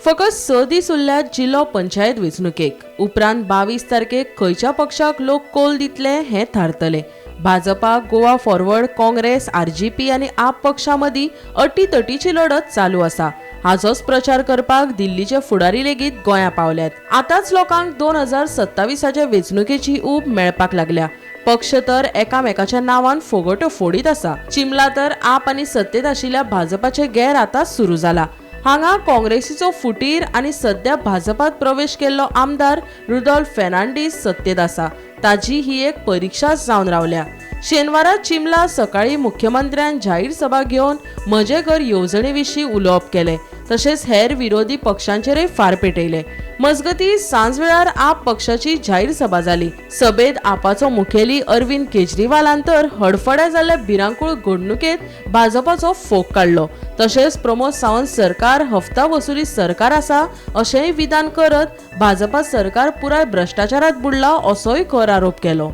फकत 6 दीस उरल्यात जिल्लो पंचायत वेंचणुकेक. उपरांत 22 तारखेक खंयच्या पक्षाक लोक कोल दितले हें थारतलें. भाजपा, गोवा फॉरवर्ड, काँग्रेस, आरजीपी आनी आप पक्षां मदीं अटीतटीची लढत चालू आसा. हाचोच प्रचार करपाक दिल्लीचे फुडारी लेगीत गोंया पावल्यात. आतांच लोकांक 2027 वेंचणुकेची ऊब मेळपाक लागल्या. पक्ष तर एकामेकाच्या नांवान फोगोट्यो फोडीत आसा. चिमला तर आप आनी सत्तेत आशिल्ल्या भाजपाचे गेर आतां सुरू जाला. हांगा काँग्रेसीचो फुटीर आनी सद्या भाजपात प्रवेश केल्लो आमदार रुदोल्फ फेर्नांडीस सत्तेत आसा. ताजी ही एक परिक्षाच जावन रावल्या. शेनवारा चिमला सकाळी मुख्यमंत्र्यान जाहीर सभा घेवन म्हजें घर येवजणे विशीं उलोवप केलें. तशेंच हेर विरोधी पक्षांचेरय फार पेटयले. मजगतीं सांजवेळार आप पक्षाची जाहीर सभा जाली. सभेत आपाचो मुखेली अरविंद केजरीवालान तर हडफड्या जाल्ल्या भिरांकूळ घडणुकेत भाजपाचो फोग काडलो. तशेंच प्रमोद सावंत सरकार हफ्ता वसुली सरकार आसा अशेंय विधान करत भाजपा सरकार पुराय भ्रश्टाचारात बुडला असोय खर आरोप केलो.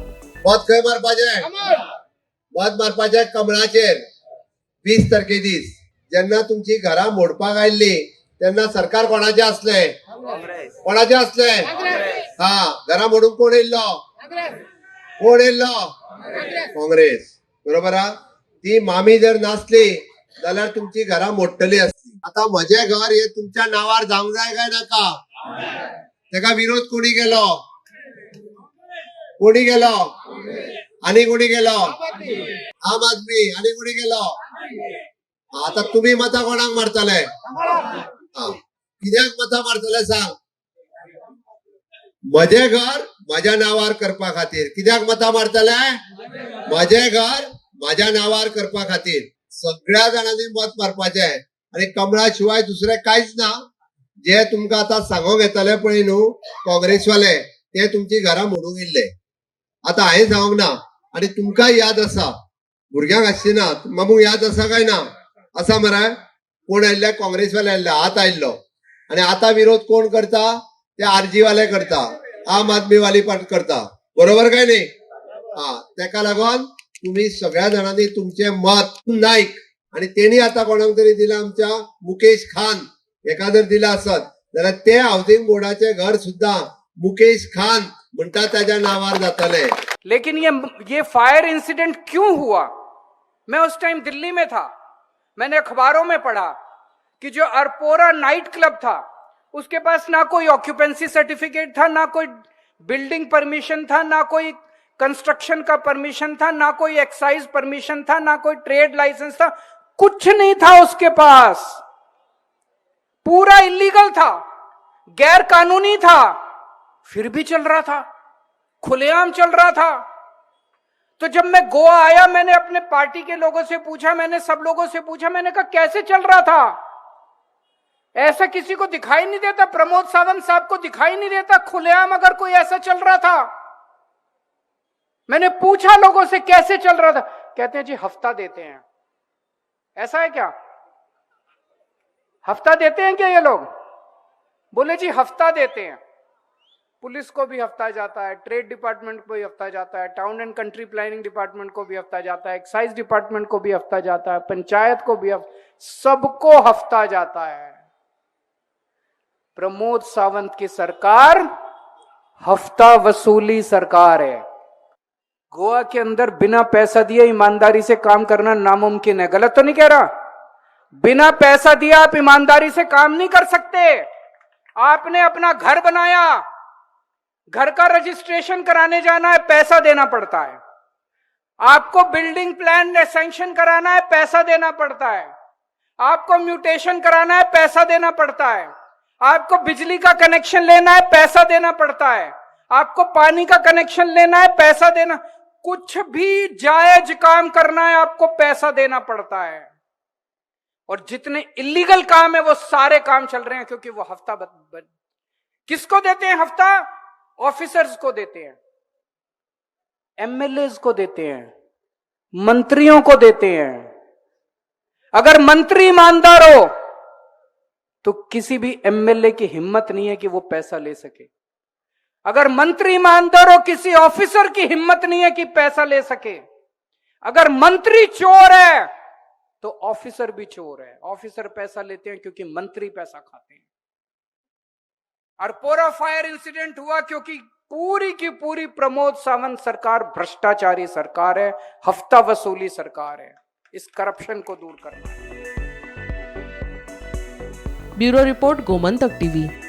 मत खंय मारपाचें? मत मारपाचें कमळाचेर. 20 तारखे दीस जेन्ना तुमची घरां मोडपाक आयिल्ली तेन्ना सरकार कोणाचें आसलें? कोणाचें आसलें? हा, घरां मोडूंक कोण येयल्लो? कोण येयल्लो? काँग्रेस. बरोबर आहा. ती मामी जर नासली जाल्यार तुमची घरां मोडटली आसली. आतां म्हजें घर हे तुमच्या नांवार जावंक जाय काय नाका? तेका विरोध कोणी केलो? कोणी केलो? आनी कोणी केलो? आम आदमी. आनी कोणी केलो? आता तुम्ही मतां कोणाक मारतले? कित्याक मतां मारतले सांग? म्हजें घर म्हज्या नांवार करपा खातीर. कित्याक मतां मारतले? म्हजें घर म्हज्या नांवार करपा खातीर. सगळ्या जाणांनी मत मारपाचें आनी कमळा शिवाय दुसरें कांयच ना. जे तुमकां आतां सांगोंक येतले पळय न्हू काँग्रेसवाले, ते तुमची घरां मोडूंक येयल्ले. आतां हांवें सांगूंक ना आनी तुमकांय याद आसा, भुरग्यांक आसची ना, मामूक याद आसा काय ना? आसा मरे. कोण आयिल्ले? काँग्रेसवाले आयिल्ले, हात आयिल्लो. आनी आतां विरोध कोण करता? ते आरजी वाले करता, आम आदमी वाली पण करता. बरोबर काय न्ही? हा, तेका लागून तुमी सगळ्या जाणांनी तुमचें मत नायक आनी तेणी आतां कोणाक तरी दिलां, आमच्या मुकेश खान हेका जर दिलां आसत जाल्यार ते हावसिंग बोर्डाचें घर सुद्दां मुकेश खान म्हणटा ताज्या नांवार जातलें. लेकिन ये फायर इंसिडेंट क्यों हुआ? मैं उस टाइम दिल्ली में था. मैंने अखबारों में पढ़ा कि जो अर्पोरा नाइट क्लब था उसके पास ना कोई ऑक्यूपेंसी सर्टिफिकेट था, ना कोई बिल्डिंग परमिशन था, ना कोई कंस्ट्रक्शन का परमिशन था, ना कोई एक्साइज परमिशन था, ना कोई ट्रेड लाइसेंस था. कुछ नहीं था उसके पास. पूरा इलीगल था, गैर कानूनी था, फिर भी चल रहा था, खुलेआम चल रहा था. तो जब मैं गोवा आया, मैंने अपने पार्टी के लोगों से पूछा, मैंने सब लोगों से पूछा, मैंने कहा कैसे चल रहा था? ऐसा किसी को दिखाई नहीं देता, प्रमोद सावंत साहब को दिखाई नहीं देता खुलेआम अगर कोई ऐसा चल रहा था? मैंने पूछा लोगों से कैसे चल रहा था? कहते हैं जी हफ्ता देते हैं. ऐसा है क्या? हफ्ता देते हैं क्या ये लोग? बोले जी हफ्ता देते हैं. पुलिस को भी हफ्ता जाता है, ट्रेड डिपार्टमेंट को भी हफ्ता जाता है, town and country planning department को भी हफ्ता जाता है, एक्साइज डिपार्टमेंट को भी हफ्ता जाता है, पंचायत को भी, सबको हफ्ता जाता है. प्रमोद सावंत की सरकार हफ्ता वसूली सरकार है. गोवा के अंदर बिना पैसा दिए ईमानदारी से काम करना नामुमकिन है. गलत तो नहीं कह रहा? बिना पैसा दिए आप ईमानदारी से काम नहीं कर सकते. आपने अपना घर बनाया, घर का रजिस्ट्रेशन कराने जाना है, पैसा देना पड़ता है. आपको बिल्डिंग प्लान सैंक्शन कराना है, पैसा देना पड़ता है. आपको म्यूटेशन कराना है, पैसा देना पड़ता है. आपको बिजली का कनेक्शन लेना है, पैसा देना पड़ता है. आपको पानी का कनेक्शन लेना है, पैसा देना. कुछ भी जायज काम करना है, आपको पैसा देना पड़ता है. और जितने इलीगल काम है वो सारे काम चल रहे हैं, क्योंकि वो हफ्ता किसको देते हैं? हफ्ता ऑफिसर्स को देते हैं, एमएलए को देते हैं, मंत्रियों को देते हैं. अगर मंत्री ईमानदार हो तो किसी भी एमएलए की हिम्मत नहीं है कि वो पैसा ले सके. अगर मंत्री ईमानदार हो, किसी ऑफिसर की हिम्मत नहीं है कि पैसा ले सके. अगर मंत्री चोर है तो ऑफिसर भी चोर है. ऑफिसर पैसा लेते हैं क्योंकि मंत्री पैसा खाते हैं. अर्पोरा फायर इंसिडेंट हुआ क्योंकि पूरी की पूरी प्रमोद सावंत सरकार भ्रष्टाचारी सरकार है, हफ्ता वसूली सरकार है। इस करप्शन को दूर करना है। Bureau report, Gomantak TV.